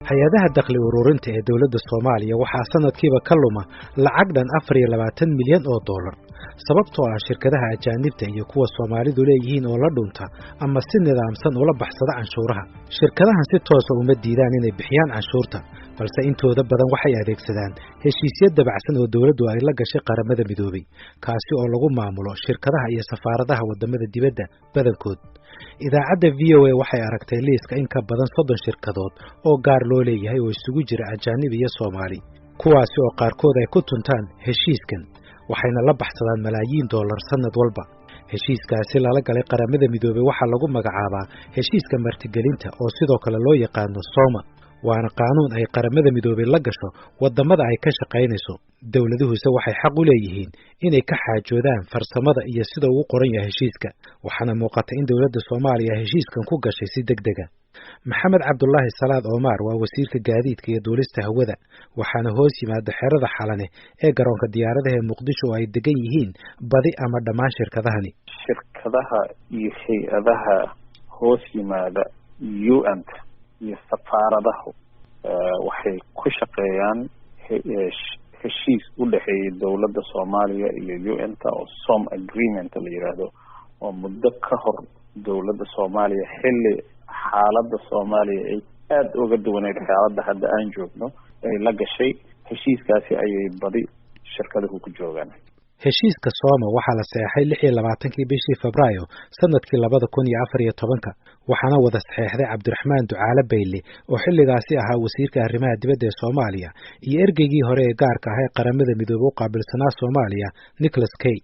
Hay-adaha dakhli ururinta ee dowladda Soomaaliya waxaa sanadkiiba ka luma lacag dhan 24 milyan oo dollar, sababtoo ah shirkadaha ajaanibta iyo kuwa Soomaalidu leeyihiin oo la dhunta ama si nidaamsan ula baxsada canshuuraha. Shirkadahan si toosa uma diidaan inay bixiyaan canshuurta, balse intooda badan waxay adeegsadaan heshiisyo dabacsan oo dowladdu ay la gashay Qaramada Midoobay, kaasi oo lagu maamulo shirkadaha iyo safaaradaha waddamada dibadda badankood. Idaacadda VOA waxay aragtay liiska in ka badan 30 shirkadood oo gaar loo leeyahay oo isugu jira ajaanib iyo Soomaali, kuwaasi oo qaarkood ay ku tuntaan heshiiskan, waxayna la baxsadaan malaayiin dollar sannad walba. Heshiiskaasi lala galay Qaramada Midoobey waxaa lagu magacaabaa heshiiska martigelinta, oo sidoo kale loo yaqaano SOMA, waana qaanuun ay Qaramada Midoobey la gasho waddamada ay ka shaqaynayso. Dowladuhuse waxay xaq u leeyihiin inay ka xaajoodaan farsamada iyo sida uu qoran yahay heshiiska, waxaana muuqata in dowladda Soomaaliya heshiiskan ku gashay si deg dega. Maxamed Cabdulaahi Salaad Omar waa wasiirka gaadiidka iyo duulista hawada, waxaana hoos yimaada xerada Xalane ee garoonka diyaaradaha ee Muqdisho oo ay degan yihiin badi ama dhammaan shirkadahani. Shirkadaha iyo hay-adaha hoos yimaada UN iyo safaaradahu waxay ku shaqeeyaan heshiis u dhexeeyay dowladda Soomaaliya iyo UN-ta oo SOM agreement la yiraahdo, oo muddo ka hor dowladda Soomaaliya, xilli xaaladda Soomaaliya ay aada uga duwaneyd xaaladda hadda aan joogno, ay la gashay. Heshiiskaasi ayay badi shirkaduhu ku joogaan. Heshiiska Sooma waxaa la saxeexay 26-kii bishii Febraayo sanadkii 2014-ka, waxaana wada saxeexday Cabdiraxmaan Ducaale Bayle oo xilligaasi ahaa wasiirka arrimaha dibadda ee Soomaaliya iyo ergeygii hore ee gaarka ah ee Qaramada Midoobey u qaabilsanaa Soomaaliya, Nicholas Kay.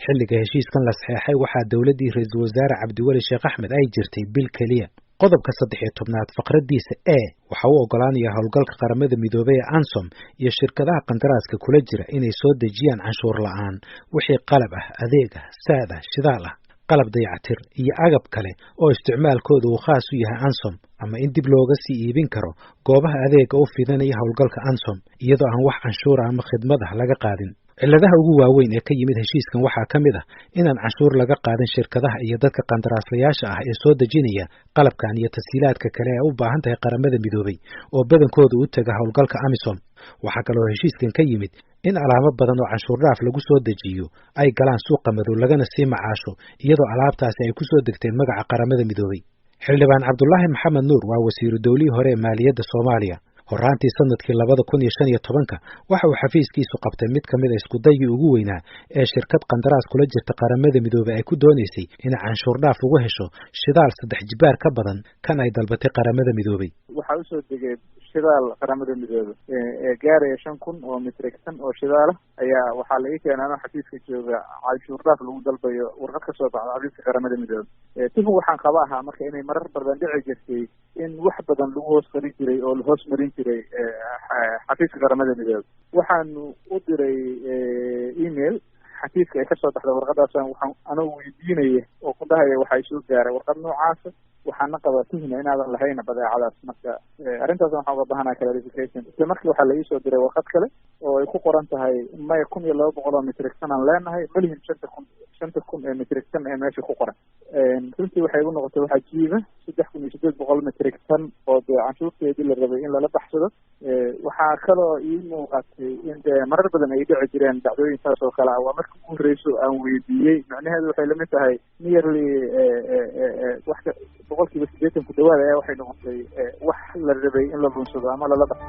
Xilliga heshiiskan la saxeexay waxaa dowladdii ra-iisul wasaare Cabdiweli Sheekh Axmed ay jirtay bil keliya. Qodobka 13aad faqraddiisa e waxa uu oggolaanaya howlgalka Qaramada Midoobey ee ANSOM iyo shirkadaha qandaraaska kula jira inay soo dejiyaan canshuur la'aan wixii qalab ah, adeeg ah, saad ah, shidaal ah, qalab dayactir iyo agab kale oo isticmaalkooda uu khaas u yahay ANSOM, ama in dib looga sii iibin karo goobaha adeega u fidanaya howlgalka ANSOM, iyadoo aan wax canshuura ama khidmad ah laga qaadin. Cilladaha ugu waaweyn ee ka yimid heshiiskan waxaa ka mid ah inaan canshuur laga qaadin shirkadaha iyo dadka qandaraaslayaasha ah ee soo dejinaya qalabkan iyo tashiilaadka kale ee u baahan tahay Qaramada Midoobey, oo badankooda u taga howlgalka AMISOM. Waxaa kaloo heshiiskan ka yimid in alaabo badan oo canshuur dhaaf lagu soo dejiyo ay galaan suuqa madow, lagana sii macaasho, iyadoo alaabtaasi ay ku soo degteen magaca Qaramada Midoobey. Xildhibaan Cabdulaahi Maxamed Nuur waa wasiiru dowlihii hore ee maaliyadda Soomaaliya. Horaantii sanadkii 2015-ka waxa uu xafiiskiisu qabtay mid ka mid a iskudaygii ugu weynaa ee shirkad qandaraas kula jirta Qaramada Midoobey ay ku doonaysay inay canshuur dhaaf ugu hesho shidaal saddex jibaar ka badan kan ay dalbatay Qaramada Midoobey. Waxaa usoo degay shidaal Qaramada Midoobe ee gaaraya 5000 oo metric ton oo shidaala ayaa waxaa la ii keenay anoo xafiiska jooga, canshuur dhaaf lagu dalbayo warqad ka soo baxda xafiiska Qaramada Midoobe. Tuhun waxaan qaba ahaa marka inay marar badan dhici jirtay in wax badan lagu hoos qarin jiray oo la hoos marin jiray xafiiska Qaramada Midoobe. Waxaanu u diray email xafiiska ay kasoo baxda warqadaas, waxaan anoo weydiinaya oo ku dhahaya waxaa isoo gaaray warqad noocaasa, waxaana qabaa tuhna inaadan lahayna badeecadaas, marka arrintaas waxaan uga bahanaa clarification. Isla markii waxaa la iisoo diray warqad kale oo ay ku qoran tahay maya, 1200 oo metric ton aan leenahay, malihin 5000, 5000 ee metric ton ee meesha ku qoran. Runtii waxay igu noqotay waxaa jiiba 3800 metric ton oo dee canshuurteedii la rabay in lala baxsado. Waxaa kaloo ii muuqatay in dee marar badan ay dhici jireen dhacdooyin saas oo kale ah. Waa markii ugu horreyso aan weydiiyey, macnaheedu waxay lamid tahay nearly wax 80% ku dhawaad ayaa waxay noqotay wax la rabay in la lunsado ama lala baxo.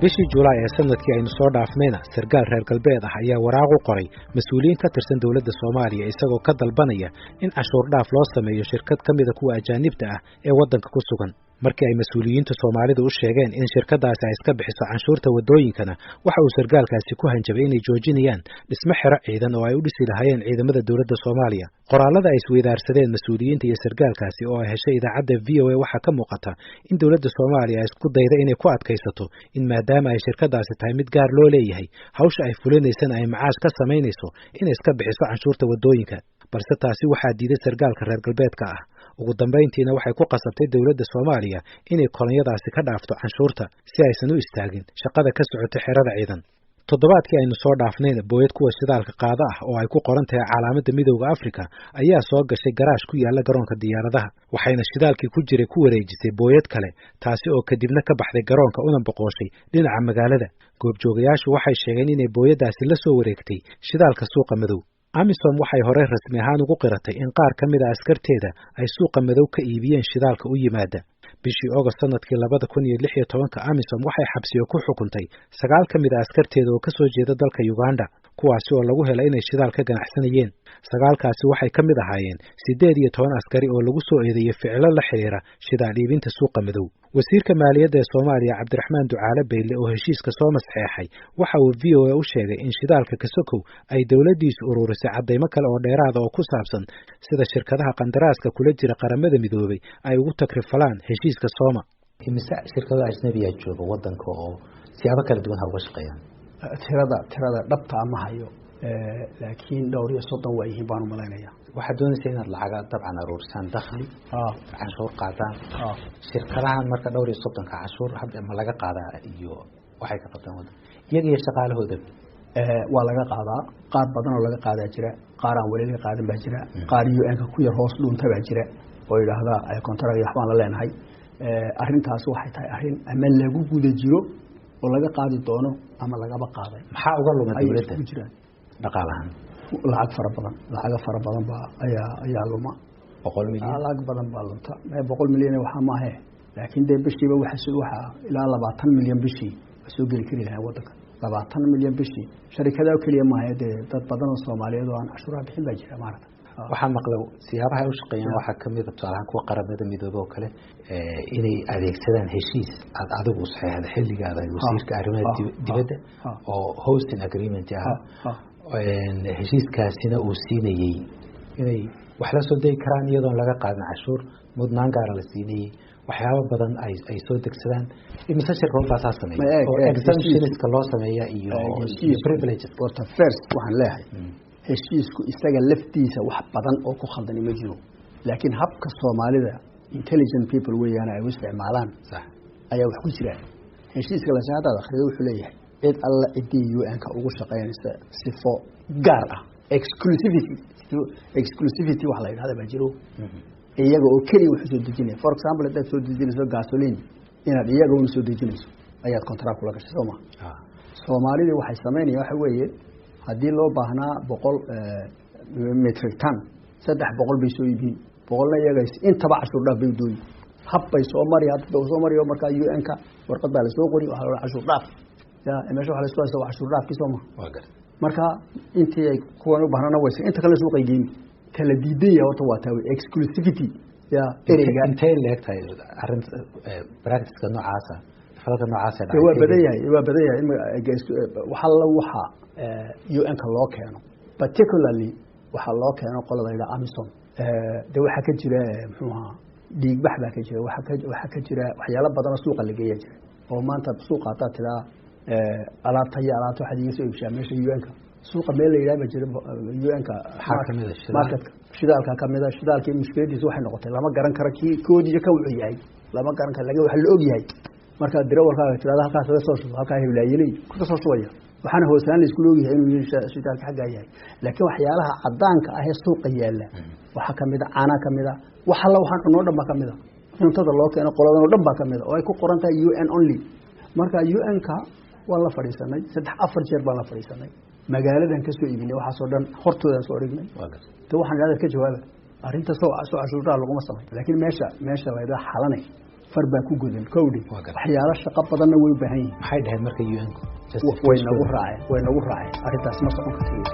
Bishii Julaay ee sanadkii aynu soo dhaafnayna, sarkaal reer galbeed ah ayaa waraaq u qoray mas-uuliyiin ka tirsan dowladda Soomaaliya, isagoo ka dalbanaya in canshuur dhaaf loo sameeyo shirkad ka mida kuwa ajaanibta ah ee waddanka ku sugan. Markii ay mas-uuliyiinta Soomaalidu u sheegeen in shirkadaasi ay iska bixiso canshuurta waddooyinkana, waxa uu sarkaalkaasi ku hanjabay inay joojinayaan dhismo xero ciidan oo ay u dhisi lahaayeen ciidamada dowladda Soomaaliya. Qoraallada ay isweydaarsadeen mas-uuliyiinta iyo sarkaalkaasi oo ay heshay idaacadda VOA waxaa ka muuqata in dowladda Soomaaliya ay isku dayda inay ku adkaysato in maadaama ay shirkadaasi tahay mid gaar loo leeyahay, hawsha ay fulinaysana ay macaash ka samaynayso, inay iska bixiso canshuurta waddooyinka, balse taasi waxaa diiday sarkaalka reer galbeedka ah. Ugu dambayntiina waxay ku qasabtay dowladda Soomaaliya inay kolonyadaasi ka dhaafto canshuurta si aysan u istaagin shaqada ka socota xerada ciidan. Toddobaadkii aynu soo dhaafnayna, booyad kuwa shidaalka qaada ah oo ay ku qoran tahay calaamadda Midowda Afrika ayaa soo gashay garaash ku yaala garoonka diyaaradaha, waxayna shidaalkii ku jiray ku wareejisay booyad kale, taasi oo kadibna ka baxday garoonka una boqooshay dhinaca magaalada. Goobjoogayaashu waxay sheegeen inay booyadaasi la soo wareegtay shidaalka suuqa madow. AMISOM waxay horey rasmi ahaan ugu qiratay in qaar ka mid a askarteeda ay suuqa madow ka iibiyeen shidaalka u yimaada. Bishii Ogost sanadkii 2016-ka, AMISOM waxay xabsiyo ku xukuntay sagaal ka mid a askarteeda oo kasoo jeeda dalka Uganda, kuwaasi oo lagu helay inay shidaal ka ganacsanayeen. Sagaalkaasi waxay ka mid ahaayeen 18 askari oo lagu soo eedeeyey ficilo la xiriira shidaal iibinta suuqa madow. Wasiirka maaliyadda ee Soomaaliya, Cabdiraxmaan Ducaale Beyle, oo heshiiska soo saxeexay, waxa uu VOA u sheegay in shidaalka kasokow ay dowladdiisu ururisay caddaymo kale oo dheeraada oo ku saabsan sida shirkadaha qandaraaska kula jira Qaramada Midoobay ay ugu takrifalaan heshiiska Sooma. Imise shirkado ajnabiya jooga wadanka oo siyaabo kala duwan ha uga shaqeeyaan? Tirada dhabta ma hayo, laakiin dhowr iyo soddon waa yihiin baan umalaynaya. Waxaad doonaysa inaad lacaga dabcan aruurisaan, dakhli, canshuur qaadaan. Shirkadahan marka dhowr iyo soddonka, canshuur hadda ma laga qaadaa iyo waxay ka qabtaan wadanka, iyaga iyo shaqaalahooda? Waa laga qaadaa. Qaar badan oo laga qaadaa jira, qaar aan weli laga qaadan baa jira, qaar UN-ka ku yar hoos dhuunta baa jira oo yidhaahda contract iyo waxbaan la leenahay. Arrintaas waxay tahay arrin ama lagu guda jiro oo laga qaadi doono ama lagaba qaaday. Maxaa uga luma ayay dowladda iskugu jiraan dhaqaalahan? Lacag fara badan, lacago fara badan baa ayaa luma. 100 milyan? Lacag badan baa lunta. 100 milyan waxaa maahe, laakiin dee bishiiba waxa ilaa 20 milyan bishii waa soo geli kari lahaa wadanka, 20 milyan bishii. Sharikada keliya maahe, dee dad badan oo Soomaaliyeed oo aan cashuuraha bixin baa jira, maarata. Waxaa maqla siyaabaha ay u shaqeeyaan waxaa kamid a, tusaalahaan kuwa Qaramada Midoobe oo kale, inay adeegsadaan heshiis aad adigu saxeexda xilligaada wasiirka arrimaha dibadda oo hosting agreement ah. Heshiiskaasina uu siinayey inay wax la soo degi karaan iyadoon laga qaadin cashuur, mudnaan gaara la siinayey, waxyaabo badan ay soo degsadaan. Imise shirkadood baa saa sameeya oo exemptionska loo sameeya iyo privileges? Horta first waxaan leeyahay, heshiisku isaga laftiisa wax badan oo ku khaldani ma jiro, laakiin habka Soomaalida, intelligent people weeyaan, ay u isticmaalaan ayaa wax ku jiraan. Heshiiska lase haddaad akhrido, wuxuu leeyahay cid alla ciddii UN-ka ugu shaqaynaysa sifo gaar ah, exclusivity wax la yidhahda baa jiro, iyaga oo keliya wuxuu soo dejinaya. For example, haddaad soo dejinayso gasoline, inaad iyaga una soo dejinayso ayaad contract kula gashay, soo ma? Soomaalidii waxay samaynaya waxa weeye, haddii loo baahnaa 100 metric ton, 300 bay soo iibin, 100-na iyaga, intaba cashuur dhaaf bay dooyi. Hab bay soo mari, hadda soo mariyo. Markaa UN-ka warqad baa lasoo qori, waxaa la cashuur dhaaf ya meesha waxa la isku haysta waa cashuur dhaafkii, soo ma? Marka intii ay kuwan u baahnana wayse, inta kale suuqay geyni. Kala diidan yahay horta waa taa wey exclusivity ya ereyga. Intee leeg tahay arrinta practiceka noocaasa, falalka noocaasa? Waa badan yahay, waa badan yahay. Waxa la waxa UN-ka loo keeno, particularly waxaa loo keeno qolada yidhaha AMISOM, de waxaa ka jira, muxuu ahaa, dhiigbax baa ka jira, waxaa ka jira waxyaalo badan oo suuqa la geeya jira, oo maanta suuqa haddaad tidaa alaabta iyo alaabta waxaad iga soo iibshaa meesha UN-ka, suuqa meel la yidhaha ba jira UN-ka marketka. Shidaalka kamida. Shidaalkii mushkiladiisa waxay noqotay lama garan karo kii koodiyo ka wuxuu yahay, lama garan karo, lakin waxa la og yahay marka dirawalkaaga tirada halkaas kaga soo shubo, halkaa heblaayeley kaga soo shubaya, waxaana hoosaan la iskula ogyahay inuu shidaalka xaggaa yahay. Laakiin waxyaalaha cadaanka ah ee suuqa yaala waxaa kamida caanaa kamida, wax alla waxaan cunoo dhan baa kamida, cuntada loo keeno qoladan oo dhan baa kamida oo ay ku qoran tahay UN only. Marka UN-ka waan la fadhiisanay, saddex afar jeer baan la fadhiisanay, magaaladan kasoo iibinay, waxaasoo dhan hortoodaan soo dhignay. De waxaan idhahda ka jawaaba arrinta, soo cashuuraha laguma samay. Laakiin meesha la yidhaha Xalanay far baa ku godan kowdhi, waxyaalo shaqo badanna way u baahan yihin. Maxay dhaheen marka UN-ku? Way nagu raaceen, way nagu raaceen. Arrintaas ma socon karta,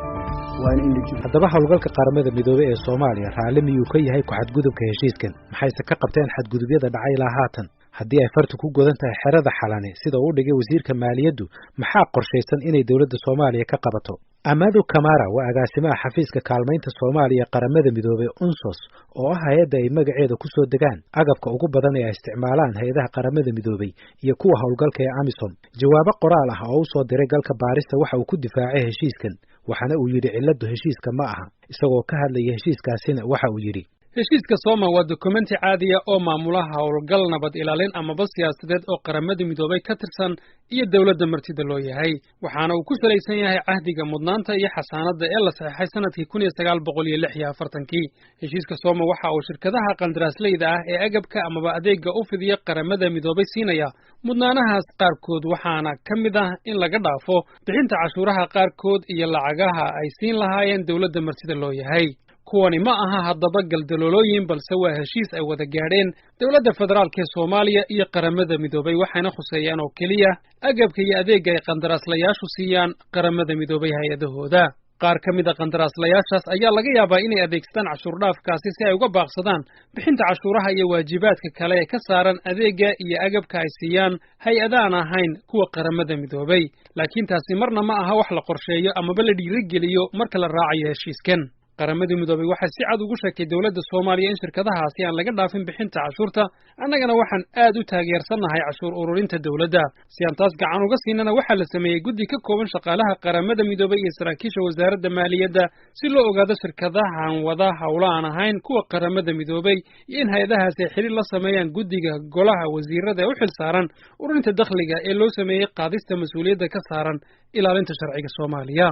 waa in la jiro. Haddaba howlgalka Qaramada Midoobey ee Soomaaliya raalli miyuu ka yahay ku-xadgudubka heshiiskan? Maxayse ka qabteen xadgudubyada dhacay ilaa haatan? Haddii ay fartu ku godan tahay xerada Xalane sida uu dhigay wasiirka maaliyaddu, maxaa qorshaysan inay dowladda Soomaaliya ka qabato? Amadu Kamara waa agaasimaha xafiiska kaalmaynta Soomaaliya Qaramada Midoobey, UNSOS, oo ah hay-adda ay magaceeda ku soo degaan agabka ugu badan ee ay isticmaalaan hay-adaha Qaramada Midoobey iyo kuwa howlgalka ee AMISOM. Jawaabo qoraal ah oo u soo diray Galka Baarista waxa uu ku difaacay heshiiskan, waxaana uu yidhi cilladdu heshiiska ma aha. Isagoo ka hadlaya heshiiskaasina waxa uu yidhi: Heshiiska Soma waa dokumenti caadiya oo maamula howlgal nabad ilaalin amaba siyaasadeed oo Qaramada Midoobay ka tirsan iyo dowladda martida loo yahay, waxaana uu ku salaysan yahay cahdiga mudnaanta iyo xasaanadda ee la saxeexay sanadkii 1946-kii. Heshiiska Soma waxa uu shirkadaha qandaraasleyda ah ee agabka amaba adeega u fidiya Qaramada Midoobay siinaya mudnaanahaas qaarkood, waxaana ka mid ah in laga dhaafo bixinta cashuuraha qaarkood iyo lacagaha ay siin lahaayeen dowladda martida loo yahay. Kuwani ma aha haddaba galdaloolooyin, balse waa heshiis ay wada gaadheen dowladda federaalka ee Soomaaliya iyo Qaramada Midoobay, waxayna khuseeyaan oo keliya agabka iyo adeegga ay qandaraaslayaashu siiyaan Qaramada Midoobay hay-adahooda. Qaar ka mid a qandaraaslayaashaas ayaa laga yaabaa inay adeegsadaan cashuurdhaafkaasi si ay uga baaqsadaan bixinta cashuuraha iyo waajibaadka kale ee ka saaran adeegga iyo agabka ay siiyaan hay-adaan ahayn kuwa Qaramada Midoobay, laakiin taasi marna ma aha wax la qorsheeyo amaba la dhiirigeliyo marka la raacayo heshiiskan. Qaramada Midoobay waxay si cad ugu sheegtay dowladda Soomaaliya in shirkadahaasi aan laga dhaafin bixinta cashuurta. Annagana waxaan aad u taageersannahay cashuur ururinta dowladda. Si aan taas gacan uga siinana, waxaa la sameeyey guddi ka kooban shaqaalaha Qaramada Midoobay iyo saraakiisha wasaaradda maaliyadda si loo ogaado shirkadahan wada howlo aan ahayn kuwa Qaramada Midoobay iyo in hay-adahaasi ay xiriir la sameeyaan guddiga golaha wasiirada ee u xil saaran ururinta dakhliga ee loo sameeyey qaadista mas-uuliyadda ka saaran ilaalinta sharciga Soomaaliya.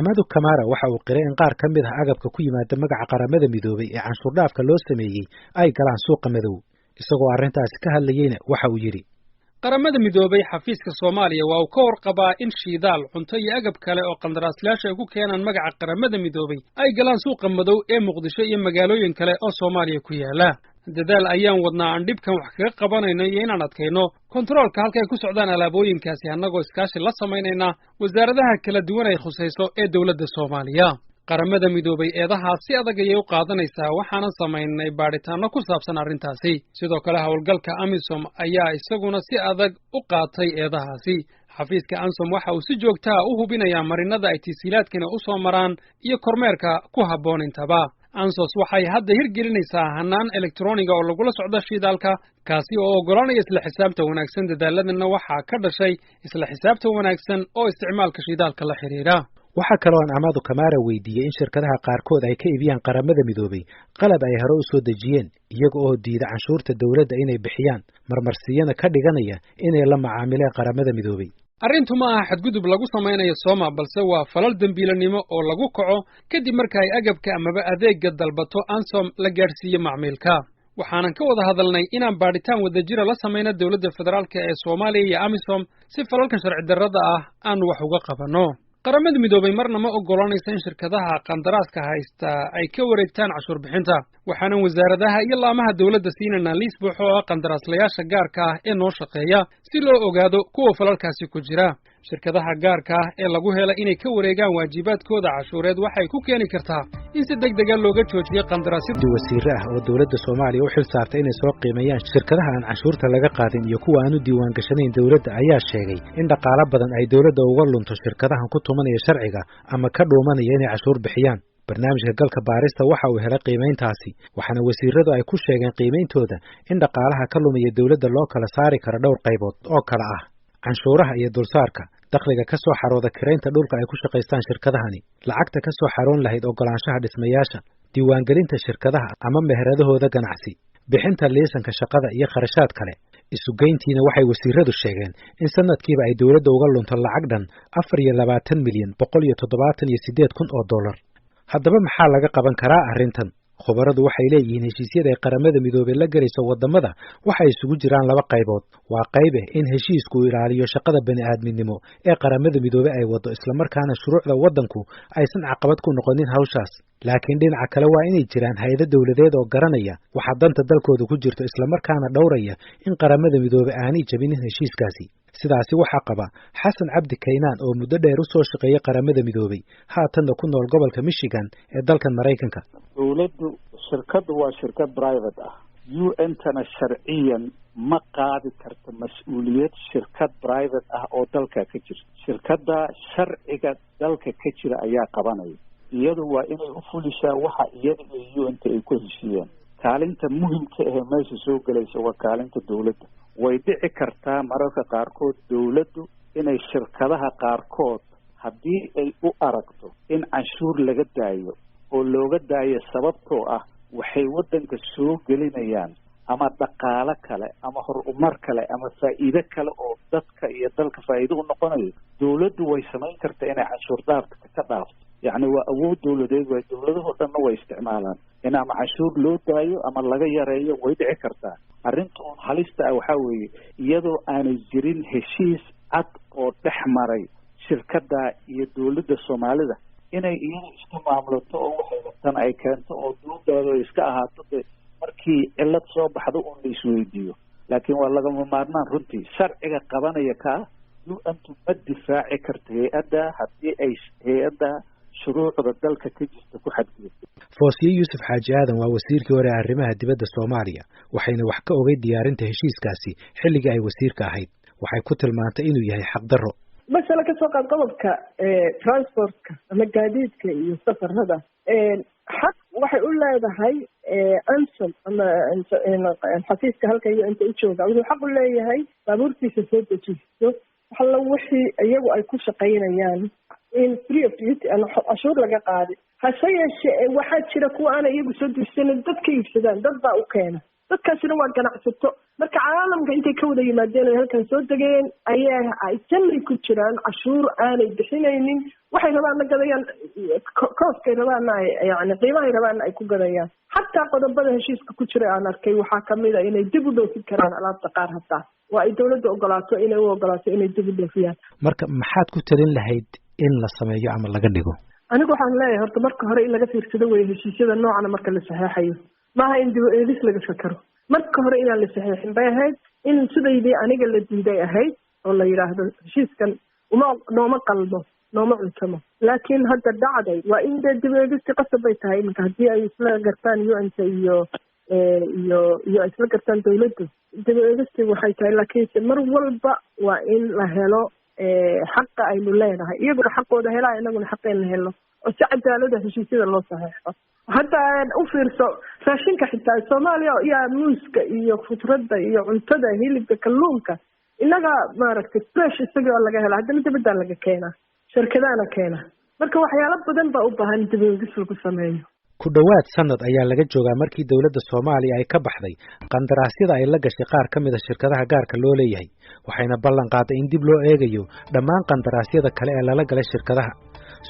Amadu Kamara waxa uu qiray in qaar ka mid ah agabka ku yimaada magaca Qaramada Midoobay ee canshuurdhaafka loo sameeyey ay galaan suuqa madow. Isagoo arrintaasi ka hadlayeyna waxa uu yidhi: Qaramada Midoobay xafiiska Soomaaliya waa uu ka warqabaa in shidaal, cunto iyo agab kale oo qandaraaslayaasha ay ku keenaan magaca Qaramada Midoobay ay galaan suuqa madow ee Muqdisho iyo magaalooyin kale oo Soomaaliya ku yaala. Dadaal ayaan wadnaa aan dhibkan wax kaga qabanayno iyo inaan adkayno kontaroolka halka ay ku socdaan alaabooyinkaasi, annagoo iskaashi la samaynaynaa wasaaradaha kala duwan ay khusayso ee dowladda Soomaaliya. Qaramada Midoobay eedahaas si adag ayay u qaadanaysaa, waxaanan samaynay baadhitaano ku saabsan arrintaasi. Sidoo kale howlgalka AMISOM ayaa isaguna si adag u qaatay eedahaasi. Xafiiska ANSOM waxa uu si joogtaa u hubinayaa marinada ay tasiilaadkani u soo maraan iyo kormeerka ku habboon intaba. ANSOS waxay hadda hirgelinaysaa hanaan elektroniga oo lagula socdo shidaalka, kaasi oo oggolaanaya isla xisaabta wanaagsan. Dadaaladana waxaa ka dhashay isla xisaabta wanaagsan oo isticmaalka shidaalka la xidhiidha. Waxaa kaloo aan Amadu Kamara weydiiyey in shirkadaha qaarkood ay ka iibiyaan Qaramada Midoobay qalab ay hore u soo dejiyeen, iyaga oo diida canshuurta dowladda inay bixiyaan, marmarsiyana ka dhiganaya inay la macaamileen Qaramada Midoobay. Arrintu ma aha xadgudub lagu samaynayo Soma, balse waa falal dembiilanimo oo lagu kaco kadib marka ay agabka amaba adeegga dalbato ANSOM la gaadhsiiyo macmiilka. Waxaanan ka wada hadalnay inaan baadhitaan wadajira la samayno dowladda federaalka ee Soomaaliya iyo AMISOM si falalka sharci darrada ah aanu wax uga qabanno. Qaramada Midoobay marna ma oggolanaysa in shirkadaha qandaraaska haysta ay ka wareegtaan cashuur bixinta, waxaanan wasaaradaha iyo laamaha dowladda siinaynaa liis buuxo oo ah qandaraaslayaasha gaarka ah ee noo shaqeeya si loo ogaado kuwa falalkaasi ku jira. Shirkadaha gaarka ah ee lagu hela inay ka wareegaan waajibaadkooda cashuureed waxay ku keeni kartaa in si deg dega looga joojiyo qandaraasya. Wasiire ah oo dowladda Soomaaliya u xil saartay inay soo qiimeeyaan shirkadaha aan canshuurta laga qaadin iyo kuwa aan u diiwaan gashanayn dowladda ayaa sheegay in dhaqaalo badan ay dowladda uga lunto shirkadahan ku tumanaya sharciga ama ka dhuumanaya inay cashuur bixiyaan. Barnaamijka Galka Baarista waxa uu helay qiimayntaasi, waxaana wasiiradu ay ku sheegeen qiimeyntooda in dhaqaalaha ka lumaya dowladda loo kala saari karo dhowr qaybood oo kala ah: canshuuraha iyo dulsaarka, dakhliga ka soo xarooda kiraynta dhulka ay ku shaqaystaan shirkadahani, lacagta ka soo xaroon lahayd oggolaanshaha dhismayaasha, diiwaangelinta shirkadaha ama meheradahooda ganacsi, bixinta liisanka shaqada iyo kharashaad kale. Isugeyntiina waxay wasiiradu sheegeen in sanadkiiba ay dowladda uga lunto lacag dhan 24,178,000 oo dollar. Haddaba maxaa laga qaban karaa arrintan? Khubaradu waxay leeyihiin heshiisyada ay Qaramada Midoobay la gelayso waddamada waxay isugu jiraan laba qaybood. Waa qaybe in heshiisku uu ilaaliyo shaqada bani-aadminimo ee Qaramada Midoobey ay waddo, islamarkaana shuruucda waddanku aysan caqabad ku noqonin hawshaas. Laakiin dhinaca kale waa inay jiraan hay-ado dowladeed oo garanaya waxa danta dalkooda ku jirto, islamarkaana dhowraya in Qaramada Midoobey aanay jebinin heshiiskaasi. Sidaasi waxaa qaba Xasan Cabdi Kaynaan oo muddo dheer u soo shaqeeyay Qaramada Midoobey, haatanna ku nool gobolka Michigan ee dalkan Maraykanka. Dowladdu, shirkaddu waa shirkad private ah. UN tana sharciyan ma qaadi karto mas-uuliyad shirkad private ah oo dalka ka jirta. Shirkadda sharciga dalka ka jira ayaa qabanaya. Iyadu waa inay u fulishaa waxa iyada iyo UN ta ay ku heshiiyeen. Kaalinta muhimka ahee meesha soo gelaysa waa kaalinta dowladda. Way dhici kartaa mararka qaarkood dowladdu inay shirkadaha qaarkood, haddii ay u aragto in canshuur laga daayo oo looga daayo sababtoo ah Waxay waddanka soo gelinayaan ama dhaqaalo kale ama horumar kale ama faa'iido kale oo dadka iyo dalka faa'iido u noqonayo, dawladdu way samayn kartaa inay canshuur dhaafka ka dhaafto. Yacni waa awood dawladeed, waay dawladahoo dhanna way isticmaalaan in ama canshuur loo daayo ama laga yareeyo, way dhici kartaa. Arrinta uun halista ah waxaa weeye iyadoo aanay jirin heshiis cad oo dhex maray shirkadda iyo dawladda Soomaalida inay iyadu iska maamulato oo waxay rabtan ay keento oo dawladdaada iska ahaato, de markii cillad soo baxdo uun la isweydiiyo. Laakiin waa lagama maarmaan runtii sharciga qabanaya kaa UN-tu ma difaaci karto hay-adda haddii ay hay-adda shuruucda dalka ka jirta ku xadgudubto. Foosiye Yuusuf Xaaji Aadan waa wasiirkii hore arrimaha dibadda Soomaaliya, waxayna wax ka ogay diyaarinta heshiiskaasi xilligii ay wasiirka ahayd. Waxay ku tilmaantay inuu yahay xaqdarro. Masale kasoo qaad qodobka transportka ama gaadiidka iyo safarada, xaq waxay u leedahay AMISOM ama xafiiska halka iyo inta u jooga wuxuu xaq u leeyahay baabuurtiisa soo dejisto waxalla wixii iyagu ay ku shaqaynayaan in free of duty aan cashuur laga qaadi. Hase yeeshee, waxaa jira kuwa aana iyagu soo dejisanin, dad ka iibsadaan, dad baa u keena, dadkaasina waa ganacsato. Marka caalamka intay ka wada yimaadeen ay halkan soo degeen ayaa janay ku jiraan, cashuur aanay bixinaynin, waxay rabaanna gadayaan, kooskay rabaanna ay yani qiimahay rabaanna ay ku gadayaan. Xataa qodobada heshiiska ku jira aan arkay waxaa kamid a inay dib u dhoofin karaan alaabta qaar, hataa waa ay dawladda ogolaato, inay u ogolaato inay dib u dhoofiyaan. Marka maxaad ku talin lahayd in la sameeyo ama laga dhigo? Anigu waxaan leeyahay, horta marka hore in laga fiirsado weeye heshiisyada noocana marka la saxeexayo. Maaha in dib u eegis laga fakero, marka hore inaan la saxeexin bay ahayd, in sidaydii aniga la diiday ahayd oo la yidhaahdo heshiiskan uma nooma qalmo, nooma cuntamo. Laakiin hadda dhacday, waa in dee dib u eegistii qasab bay tahay iminka haddii ay isla gartaan UN-ta iyo ay isla gartaan dawladdu. Dib u eegistii waxay tahay, laakiinse mar walba waa in la helo xaqa aynu leenahay, iyaguna xaqooda helaa, inaguna xaqeena helo, oo si cadaalada heshiisyada loo saxeexo. Hadda u fiirso raashinka xitaa Soomaaliya yaa muuska iyo khudradda iyo cuntada, hilibka, kalluunka inaga maaragtay fresh isagii oo laga hela, haddana dibaddaa laga keenaa, shirkadaana keena. Marka waxyaalo badan baa u baahan dib u eegis lagu sameeyo. Ku dhowaad sanad ayaa laga joogaa markii dowladda Soomaaliya ay ka baxday qandaraasyada ay la gashay qaar ka mid a shirkadaha gaarka loo leeyahay, waxayna ballan qaaday in dib loo eegayo dhammaan qandaraasyada kale ee lala galay shirkadaha.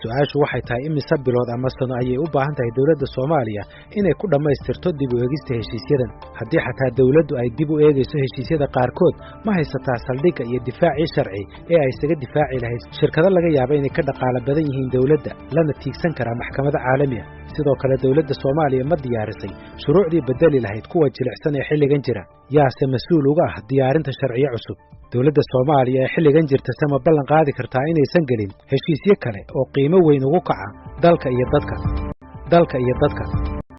Su-aashu waxay tahay, imise bilood ama sano ayay u baahan tahay dowladda Soomaaliya inay ku dhammaystirto dib u eegista heshiisyadan? Haddii xataa dowladdu ay dib u eegayso heshiisyada qaarkood, ma haysataa saldhigga iyo difaacii sharci ee ay isaga difaaci lahayd shirkado laga yaaba inay ka dhaqaalo badan yihiin dowladda, lana tiigsan karaa maxkamado caalami ah? Sidoo kale, dowladda Soomaaliya ma diyaarisay shuruucdii bedeli lahayd kuwa jilicsan ee xilligan jira? Yaase mas-uul uga ah diyaarinta sharciyo cusub? Dowladda Soomaaliya ee xilligan jirta sama ballan qaadi kartaa inaysan gelin heshiisyo kale oo qiimo weyn ugu kaca dalka iyo dadka?